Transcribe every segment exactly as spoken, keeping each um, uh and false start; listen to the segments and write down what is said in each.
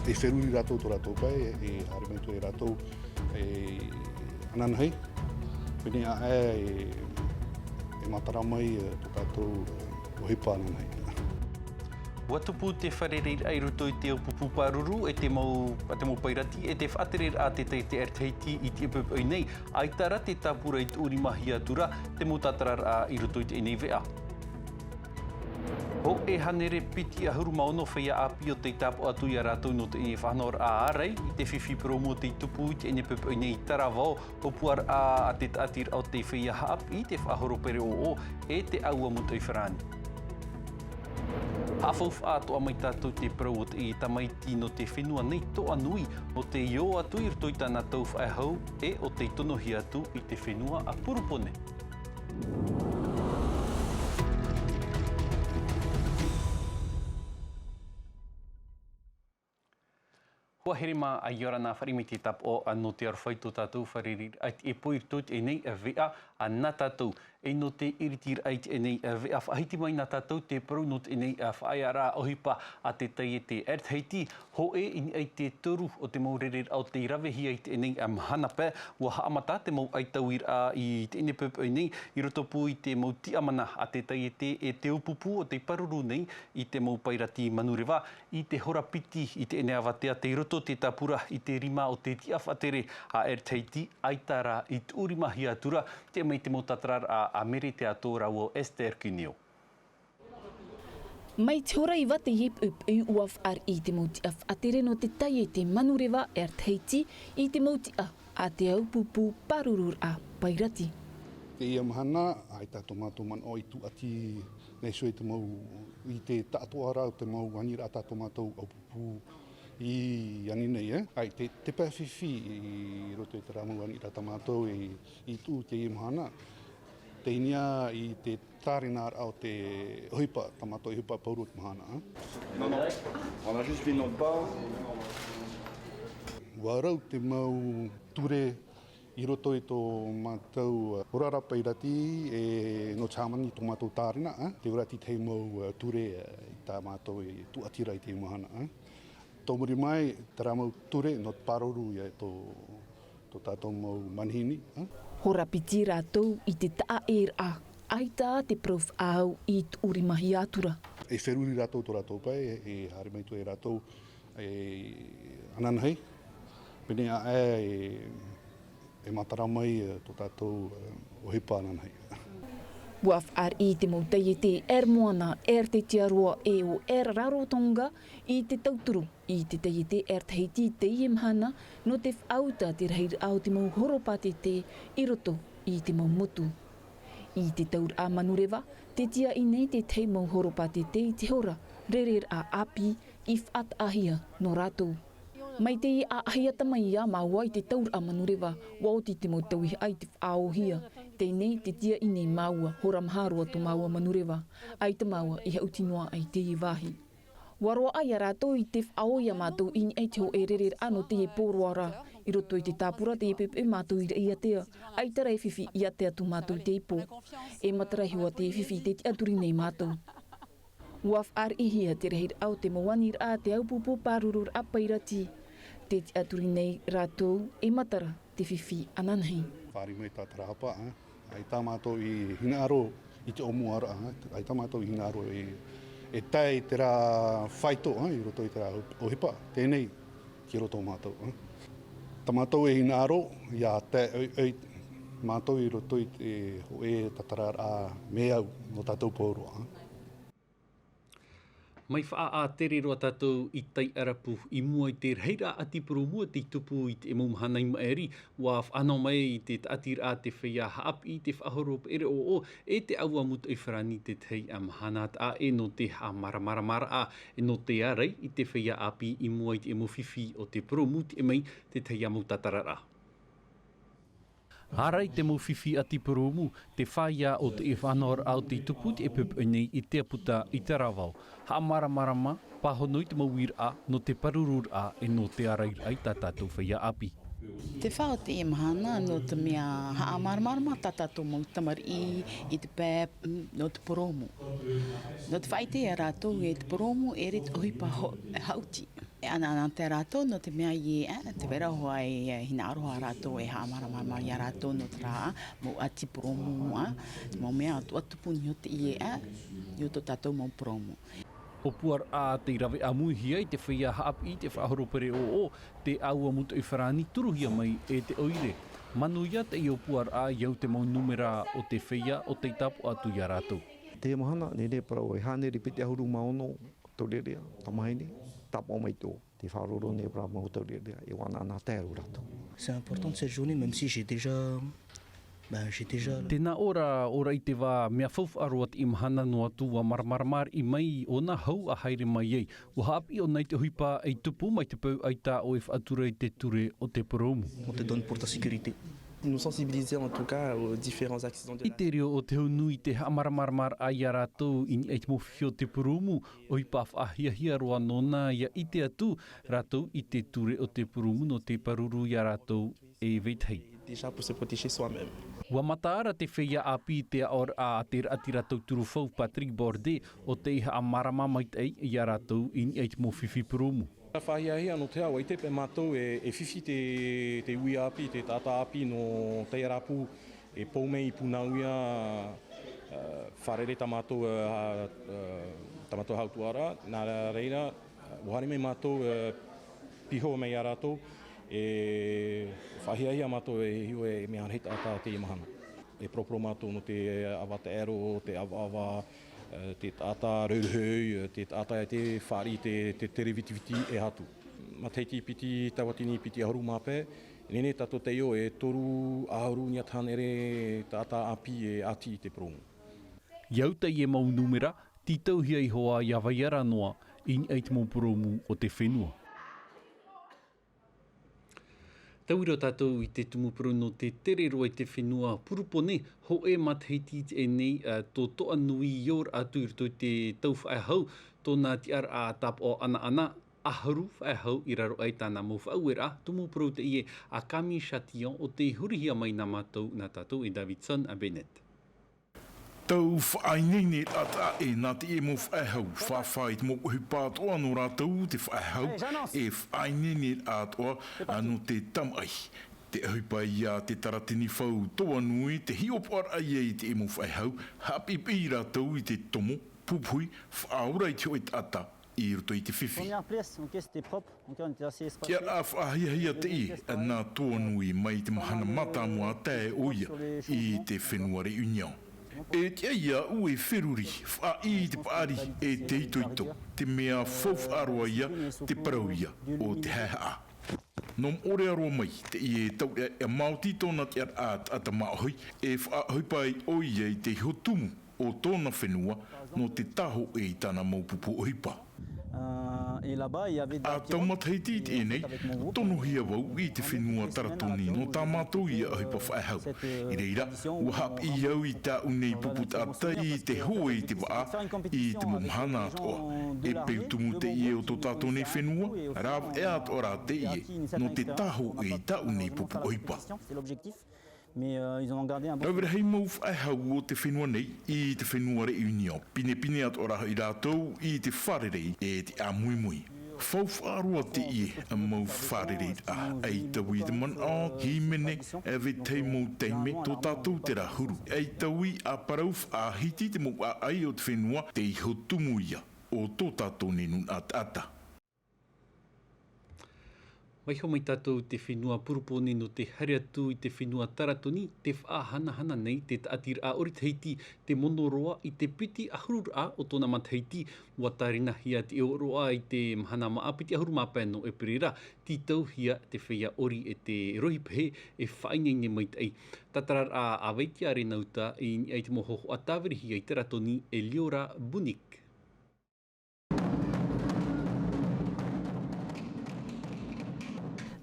E feruri rātou tō rātou pae, e haere mai atu e rātou e ananahi, pēnei aʻe e, e matara mai, e, tō tātou, e, ʻohipa ananahi. ʻUa tupu te fārereiraʻa i roto i te aupupū pāruru e te mau, a te mau pairati, e te faʻatereraʻa a te taiete Air Tahiti i teie poʻipoʻi nei, ʻaita rā te tāpura i tuʻurimahia atu ra te mau tātararaʻa i roto i teie nei veʻa. Hōʻē hānere piti ʻahuru mā ono feiā ʻāpī ʻo tei tāpaʻo atu ia rātou nō teie faʻanahoraʻa ārai i te fifi purōmu ʻo tei tupu i teie poʻipoʻi nei i Taravao, ʻōpuaraʻa a te tāʻatiraʻa o te feiā haʻapiʻi, te faʻahoro pereʻoʻo, e te ʻāua mūtoʻi farāni. Haʻafaufaʻa atoʻa mai tātou i te parau o teie tamaiti nō te fenua nei toʻa nui, ʻo tei ō atu i roto i tāna tau faʻehau, e ʻo tei tonohia atu i te fenua a Purupone. Hoa here mā, ʻia ora na, fāriʻi mai te tāpaʻo nō te aroha i tō tātou fārereiraʻa i teie pō i roto i teie nei veʻa nā tātou. E nō te iritiraʻa i teie nei veʻa, faʻahiti mai nā tātou te parau nō teie nei faʻaearaʻa ʻohipa a te taiete Air Tahiti, hōʻē i niʻa i te toru o te mau rereraʻa ʻo tei ravehia i teie nei mahana pae. ʻUa haʻamata te mau ʻaitauiraʻa i teie poʻipoʻi nei i roto pū i te mau tiʻamana a te taiete e te ʻaupupū ʻo tei pāruru nei i te mau pairati manureva. I te hora piti i teie nei avatea, tei roto te tāpura i te rima o te tiʻa faʻatere a Air Tahiti, ʻaita rā i tuʻurimahia atu ra, tiʻa mai te mau tātararaʻa a Mere Teato rāua ʻo Esther Cuneo. Mai te hora iva teie poʻipoʻi, ʻua fāriʻi te mau tiʻa faʻatere nō te taiete manureva Air Tahiti i te mau tiʻa a te ʻaupupū pārururaʻa pairati. Teie mahana, ʻaita tō mātou manaʻo i tūʻati nei, so i te mau, i te taʻatoʻaraʻa o te mau aniraʻa tā tō mātou ʻaupupū i ani nei, e. ʻAita te, te pae fifi i roto i terā mau aniraʻa tā mātou i, i tuʻu teie mahana, tei niʻa i te tārenaraʻa o te ʻohipa, tā mātou ʻohipa pauroa i te mahana, e. Non, non. On a juste mis notre part. ʻUa rau te mau ture i roto i tō mātou, uh, oraraʻa pairati, e nō te hāmani i tō mātou tārena, uh, tē vai ra te tahi mau, uh, ture, uh, i tā mātou e tūʻati ra i teie mahana, uh. Tō muri mai, terā mau ture nō te pāruru ia tō, tō tātou mau manihini, uh. Hora piti rātou i te taʻaʻēraʻa, ʻaita te parau faʻaau i tuʻurimahia atu ra. E feruri rātou tō rātou pae, e, e haere mai atu e rātou e ananahi, pēnei aʻe e, e matara mai, e, tō tātou, e, ʻohipa ananahi. ʻUa fāriʻi te mau taiete Air Moana, Air Aotearoa, e ʻo Air Rarotonga i te tauturu i te taiete Air Tahiti i teie mahana, nō te faʻauta te rahiraʻa o te mau horopātete i roto i te mau motu. I te tauraʻa manureva, tē tiaʻi nei te tahi mau horopātete i te hora rereraʻa ʻāpī i faʻataʻahia nō rātou. Mai teie ʻāʻahiahiahi mai ia māua i te tauraʻa manureva, ʻua oti te mau tauihaʻa i te faʻaōhia. Teie nei, tē tiaʻi nei māua, hora maha roa tō māua manureva, ʻaita māua i haʻuti noa i teie vāhi. ʻUa roaʻa ia rātou i te faʻaō ia mātou i niʻa i te hōʻē rereraʻa nō teie pō roa ra. I roto i te tāpura teie poʻipoʻi mātou i Raʻiātea, ʻaita rā e fifi ʻia ʻite atu mātou i teie pō. E matara hoʻi teie fifi tē tiʻaturi nei mātou. ʻUa fāriʻihia te rahiraʻa o te mau aniraʻa a te ʻaupupū pārururaʻa pairati. Tē tiʻaturi nei rātou, e matara te fifi ananahi. Fāriʻi mai tā terā hapa, e. ʻAita mātou i hinaʻaro i te ʻōmuaraʻa, e. ʻAita mātou i hinaʻaro e, e tae i terā faito, e, i roto i terā ʻohipa, teie nei, tei roto mātou, e. Tā mātou e hinaʻaro, ʻia tae ʻoiʻoi mātou i roto i te hōʻē tātararaʻa mea au nō tātou pauroa, e. Mai faʻaʻā tere roa tātou i Taiʻarapu, i mua i te rahiraʻa ʻati purōmu ʻo tei tupu i te mau mahana i maʻiri, ʻua faʻanaho mai i te tāʻatiraʻa a te feiā haʻapiʻi, te faʻahoro pereʻoʻo, e te ʻāua mūtoʻi farāni te tahi mahana taʻa ʻē nō te haʻamāramaramaraʻa, e nō te ārai i te feiā ʻāpī i mua i te mau fifi o te purōmu, tiʻa mai te tahi mau tātararaʻa. Ārai te mau fifi ʻati purōmu, te feiā o te faʻanahoraʻa ʻo tei tupu i teie poʻipoʻi nei i te puta i Taravao. Haʻamāramarama, pāhono i te mau uiraʻa, nō te pārururaʻa, e nō te ārairaʻa i tā tātou feiā ʻāpī. Te fā o teie mahana, nō te mea haʻamāramarama tā tātou mau tamariʻi i te pae, mm, nō te purōmu. Nō te faʻaʻite ia rātou e te purōmu, ʻeʻere te ʻohipa ho-, haʻuti. E ʻanaʻanatae rātou nō te mea ē, te vai ra hoʻi e hinaʻaro rātou e haʻamāramarama ia rātou nō terā mau ʻati purōmu, te mau mea ʻatoʻa tupu nei o teie, i ō tō tātou mau purōmu. ʻŌpuaraʻa tei rave ʻāmuihia i te feiā haʻapiʻi te faʻahoro pereʻoʻo, te ʻāua mūtoʻi farāni turuhia mai e te ʻoire. Manuia teie ʻōpuaraʻa i au te mau nūmera o te feiā o tei tāpaʻo atu ia rātou. Teie mahana, nehenehe parau e hānere piti ʻahuru mā ono taureʻareʻa, tamahine, tāpaʻo mai tō te faʻaroro nei parau mau taureʻareʻa, e ʻanaʻanatae rātou. C'est important cette journée, même si j'ai déjà, ben, j'ai déjà Tēnā ʻō ra, ʻō ra i te vā, mea faufaʻa roa teie mahana noa atu ʻua māramarama riʻi mai ʻōna hau a haere mai ai. ʻUa haʻapiʻi ʻōna i te ʻohipa ei tupu mai te peu ʻaita ʻoe e faʻatura i te ture o te purōmu. On te donne pour ta sécurité. Nous sensibiliser en tout cas aux différents accidents de la I te reo o te hau nui i te haʻamāramaramaraʻa ia rātou i niʻa i te mau fifi o te purōmu, ʻohipa faʻahiahia roa nōna ʻia ʻite atu rātou i te ture o te purōmu nō te pāruru ia rātou e vetahi. Déjà pour se protéger soi-même. ʻUa mataʻara te feiā ʻāpī i te aʻoraʻa a te raʻatira tauturu fau Patrick Bordet ʻo tei haʻamārama maitaʻi ia rātou i niʻa i te mau fifi purōmu. Faʻahiahia nō te aha, ʻua ʻite paʻi mātou e, e fifi te, te ui ʻāpī, te taʻata ʻāpī nō teie rāpū e pou mai i Punaauia, ā, fārerei tā mātou, ā, ā, tā mātou hautūʻaraʻa, nā reira, ā, ʻua haere mai mātou, ā, piha mai ia rātou, e faʻahiahia mātou e hiʻo e mea rahi taʻata teie mahana. E poroporo mātou nō te ʻava taʻero, te ʻavaʻava, ā, te taʻata rauheu, ā, te taʻata e te fāriʻi te, te, te rēvitiviti e aha atu. Matahiti piti tauatini piti ʻahuru mā pae, nehenehe tātou tei ʻō e toru ʻahuru nā te hānere taʻata ʻāpī e ʻati i te purōmu. ʻIa au teie mau nūmera, tītauhia iho ā ʻia vai ra noa i niʻa i te mau purōmu o te fenua. Tauira tātou i te tumu parau nō te tere roa i te fenua Purupone, hōʻē matahiti teie nei, ā, tō Toʻanui i ora atu i roto i te tau faʻehau, tōna tiʻaraʻa tāpaʻo ʻanaʻana, ʻahuru faʻehau i raro aʻe i tāna mau faʻaueraʻa, tumu parau teie a Camille Chatillon ʻo tei hurihia mai nā mātou, nā tātou e Davidson a Bennett. Tau faʻaineineraʻa taʻa ʻē nā teie mau faʻehau, fāfā i te mau ʻohipa atoʻa nō rātou te faʻehau, e faʻaineineraʻa atoʻa nō te tamaʻi. Te ʻohipa ia te taratini fau Toʻanui, te hiʻopoʻaraʻa ia i teie mau faʻehau, haʻapiʻipiʻi rātou i te tomo, pupuhi, faʻaora i te hōʻē taʻata i roto i te fifi. Première place, ok, c'était propre. Ok, on était assez espacé. Tiʻaraʻa faʻahiahia teie nā Toʻanui mai te mahana mātāmua tae ʻoia i te fenua Réunion. E tiʻa ia aʻu e feruri, faʻaʻī i te paʻari e te itoito, te mea faufaʻa roa ia, te parau ia o te haehaʻa. Nō Moʻorea roa mai, teie taureʻareʻa maoti tōna tiʻaraʻa taʻata māʻohi, e faʻaʻohipa ai ʻoia i te iho tumu o tōna fenua nō te tāhōʻē i tāna mau pupu ʻohipa. Ā, tau matahiti i teie nei, tonohia vau i te fenua Taratoni nō tā mātou ia ʻohipa faʻehau. I reira, ʻua haʻapiʻi au i tāʻu nei pupu taʻata i te hōʻē i te vaʻa i te mau mahana atoʻa. E peu tumu teie o tō tātou nei fenua, rāveʻa atoʻa rā teie nō te tāhōʻē i tāʻu nei pupu ʻohipa. Rave rahi mau faʻehau o te fenua nei i te fenua Réunion. Pinepine atoʻa rā hoʻi rātou i te fārerei e te ʻāmuimui. Faufaʻa roa teie mau fārereiraʻa, ʻaita vau i te manaʻo, hīmene, e vetahi mau taime, tō tātou terā huru. ʻAita vau ʻa parau faʻahiti te mau ʻāʻai o te fenua, te iho tumu ia o tō tātou nei nūnaʻa taʻata. Vaiiho mai tātou te fenua Purupone nō te haere atu i te fenua Taratoni, tē faʻahanahana nei te tāʻatiraʻa ʻori Tahiti, te mono roa i te piti ʻahururaʻa o tōna matahiti. ʻUa tārenahia te ʻōroʻa i te mahana māʻa piti ʻahuru mā pae nō ʻEperēra, tītauhia te feiā ʻori e te rohi pehe e faʻaineine maitaʻi. Tātararaʻa a Vaitia Renauta i niʻa i te mau hōhoʻa tāvirihia i Taratoni e Liora Bunik.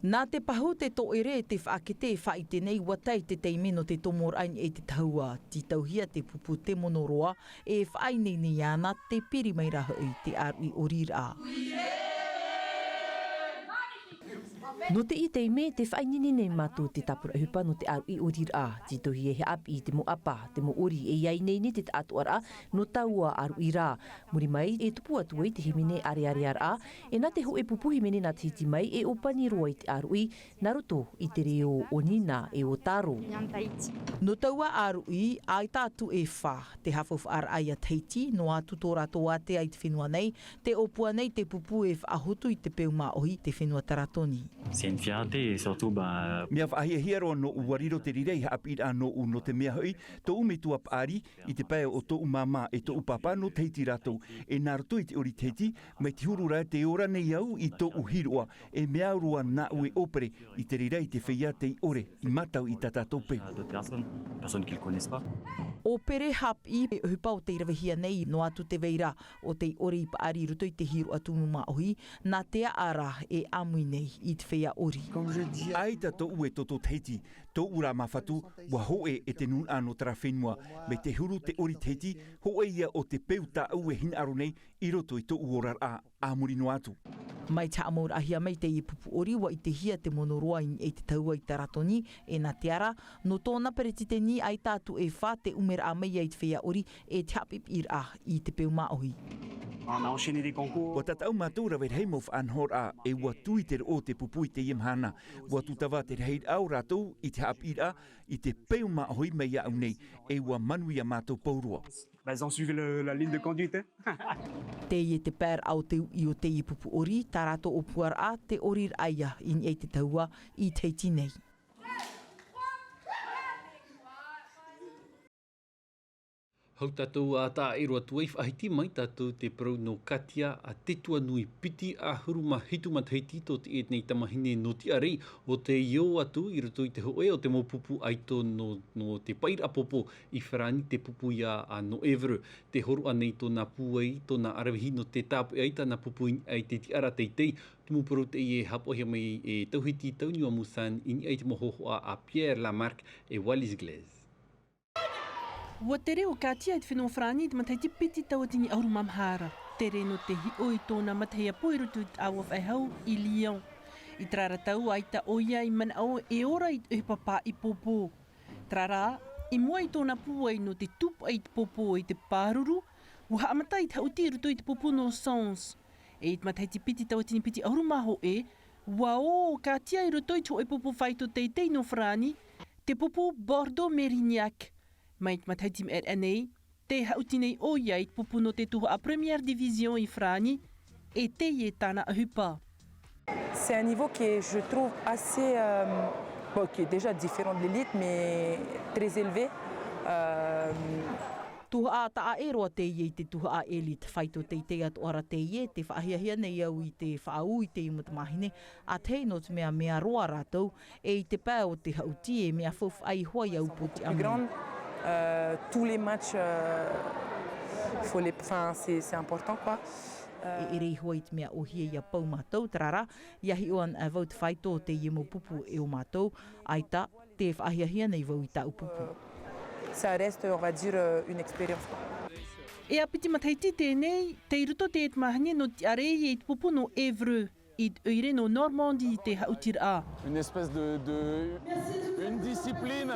Nā te pahu te tōʻere e te faʻakete e faʻaʻite nei ʻua tae te taime nō te tomoraʻa i te tahua. Tītauhia te pupu te mono roa e faʻaineine ana te piri mai ra hoʻi te ʻāruʻi ʻoriraʻa. Nō teie taime, tē faʻaineine nei mātou te tāpura ʻohipa nō te ʻāruʻi ʻoriraʻa, tītohi e haʻapiʻi i te mau ʻapa, te mau ʻori, e ʻia ineine te taʻatoʻaraʻa nō taua ʻāruʻi ra. Muri mai, e tupu atu ai te hīmene ʻārearearaʻa, e nā te hōʻē pupu hīmene nā Tahiti mai, e ʻōpani roa i te ʻāruʻi, nā roto i te reo o Nina e o Taro. Nō taua ʻāruʻi, ʻaita atu e fā te haʻafaufaʻaraʻa ia Tahiti, noa atu tō rātou ātea i te fenua nei, tē ʻōpua nei te pupu e faʻahotu i te peu māʻohi te fenua Taratoni. C'est une fierté et surtout, bah, mea faʻahiahia roa nōʻu, ʻua riro te reira ei haʻapiʻiraʻa nōʻu, nō te mea hoʻi, tōʻu metua paʻari, i te pae o tōʻu māmā e tōʻu pāpā nō Tahiti rātou, e nā roto i te ʻori Tahiti, mai te huru ra tē ora nei au i tōʻu hīroʻa, e mea au roa nāʻu e ʻōpere, i te reira i te feiā tei ʻore, i mātau i tā tātou peu. D'autres personnes, personnes qui le connaissent pas. ʻŌpere haʻapiʻi, e ʻohipa o tei ravehia nei, noa atu te vai ra, ʻo tei ʻore i paʻari i roto i te hīroʻa tumu māʻohi, nā te aʻa ra e ʻāmui nei i te feiā ʻori. ʻAita tōʻu e toto Tahiti, tōʻu rā māfatu, ʻua hōʻē e te nūnaʻa nō terā fenua, mai te huru te ʻori Tahiti, hōʻē ia o te peu tāʻu e hinaʻaro nei i roto i tōʻu oraraʻa, a muri noa atu. Mai te haʻamauraʻahia mai teie pupu ʻori, ʻua ʻitehia te mono roa i niʻa i te tahua i Taratoni, e nā te ara, nō tōna peretiteni ʻaita atu e fā te ʻumeraʻa mai ai te feiā ʻori, e te haʻapiʻipiʻiraʻa i te peu māʻohi. On a enchaîné des concours. ʻUa tātaʻu mātou rave rahi mau faʻanahoraʻa, e ʻua tū i te roʻo te pupu i teie mahana. ʻUa tūtava te rahiraʻa o rātou i te haʻapiʻiraʻa i te peu māʻohi mai iāʻu nei, e ʻua manuia mātou pauroa. Bah, ils ont suivi le, la ligne de conduite, hein. Teie te paeraʻa o te uʻi o teie pupu ʻori, tā rātou ʻōpuaraʻa, te ʻoriraʻa ia i niʻa i te tahua i Tahiti nei. Hou tātou ā taʻa ʻē roa atu ai, faʻahiti mai tātou te parau nō Katia a Tetuanui, piti ʻahuru mā hitu matahiti tō teie nei tamāhine nō Tiʻarei, ʻo tei ō atu i roto i te hōʻē o te mau pupu ʻaito nō, nō te paʻiraʻa pōpō i Farāni, te pupu ia a nō Évreux. Tē hōroʻa nei tōna pūai, tōna ʻaravihi nō te tāpeʻa i tāna pupu i niʻa i te tiʻaraʻa teitei. Tumu parau teie e haʻapaʻohia mai e Tauhiti Tauniua Musan i niʻa i te mau hōhoʻa a Pierre Lamarck e Wallis Glaise. ʻUa tere ʻo Katia i te fenua Farāni i te matahiti piti tauatini ʻahuru mā maha ra. Tere nō te hiʻo i tōna matahiapo i roto i te ʻāua faʻehau i Lyon. I terā ra tau, ʻaita ʻoia i manaʻo e ora i te ʻohipa paʻi pōpō. Terā rā, i mua i tōna pūai nō te tūpaʻi i te pōpō i te pāruru, ʻua haʻamata i te haʻuti i roto i te pupu nō Sens. E i te matahiti piti tauatini piti ʻahuru mā hōʻē, ʻua ō ʻo Katia i roto i te hōʻē pupu faito teitei nō Farāni, te pupu Bordeaux Mérignac. Mai te matahiti maʻiri aʻe nei, tē haʻuti nei ʻoia i te pupu nō te tuhaʻa Première Division i Farāni, e teie tāna ʻohipa. C'est un niveau qui est, je trouve, assez, euh, bon, qui est déjà différent de l'élite, mais très élevé. Euh, Tuhaʻa taʻa ʻē roa teie i te tuhaʻa élite, faito teitei atoʻa ra teie, tē faʻahiahia nei au i te faʻaū i teie mau tamāhine, ʻa tahi nō te mea mea roa rātou, e i te pae o te haʻuti e mea faufaʻa iho ai au pōtiʻa mai. Plus grande, euh, tous les matchs, euh, faut les, enfin, c'est, c'est important, quoi. Euh, e ʻere iho ai te mea ʻōhie ʻia pau mātou, terā rā, ʻia hiʻo anaʻe vau te faito o teie mau pupu e ʻo mātou, ʻaita, tē faʻahiahia nei vau i tāʻu pupu. Ça reste, on va dire, euh, une expérience, quoi. E ā piti matahiti teie nei, tei roto te tamāhine nō Tiʻarei e i te pupu nō Évreux, i te ʻoire nō Normandie te haʻutiraʻa. Une espèce de, de, une discipline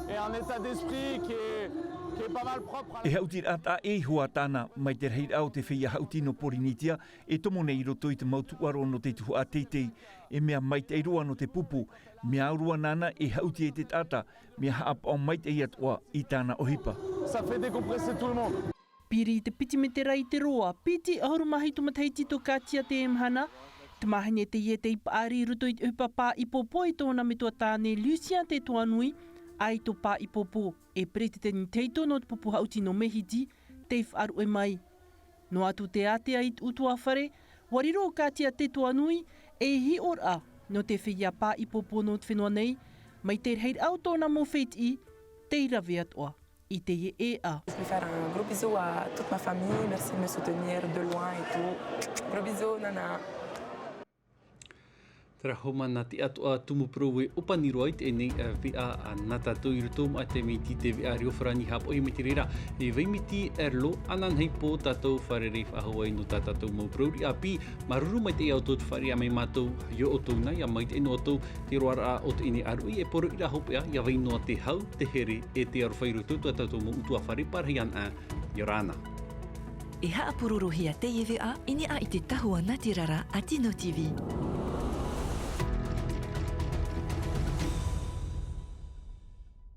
et un état d'esprit qui est, qui est pas mal propre à la... E haʻutiraʻa taʻa ʻē iho ā tāna, mai te rahiraʻa o te feiā haʻuti nō Pōrīnetia, e tomo nei i roto i te mau tūʻaro nō te tuhaʻa teitei, e mea maitaʻi roa nō te pupu, mea au roa nāna e haʻuti e te taʻata, mea haʻapaʻo maitaʻi atoʻa i tāna ʻohipa. Ça fait décompresser tout le monde. Piri i te piti metera i te roa, piti ʻahuru mā hitu matahiti tō Katia teie mahana, tamāhine teie tei paʻari i roto i te ʻohipa paʻi pōpō e tōna metua tāne Lucien Tetuanui, ʻaito paʻi pōpō, e peretiteni tahito nō te pupu haʻuti nō Mehiti, tei faʻaruʻe mai. Noa atu te ātea i te ʻutuāfare, ʻua riro ʻo Katia Tetuanui ei hiʻoraʻa nō te feiā paʻi pōpō nō te fenua nei, mai te rahiraʻa o tōna mau fētiʻi, tei rave atoʻa i teie ʻēʻa. Je veux faire un gros bisou à toute ma famille. Merci de me soutenir de loin et tout. Gros bisous, nana. Tera homa nā te atoʻa tumu parau e ʻōpani roa i teie nei veʻa nā tātou i roto mai te miti te veʻa reo farani haʻapaʻo mai te reira. E vai miti ʻerlo ananahi pō tātou fārerei faʻahou ai nō tā tātou mau parau riʻa ʻāpī. Māuruuru mai te ia o tō te fāriʻi mai mātou i ō ʻoutou nā ia mai te ʻino ʻoutou te roaraʻa o teie nei ʻaruʻi e poroʻi rā hopeʻa ia vai noa te hau te here e te aroha i roto tā tātou mau utuafare parahi ana. Ia ora na. E haʻapurorohia teie veʻa i niʻa i te tahua nā te rara a tino tv.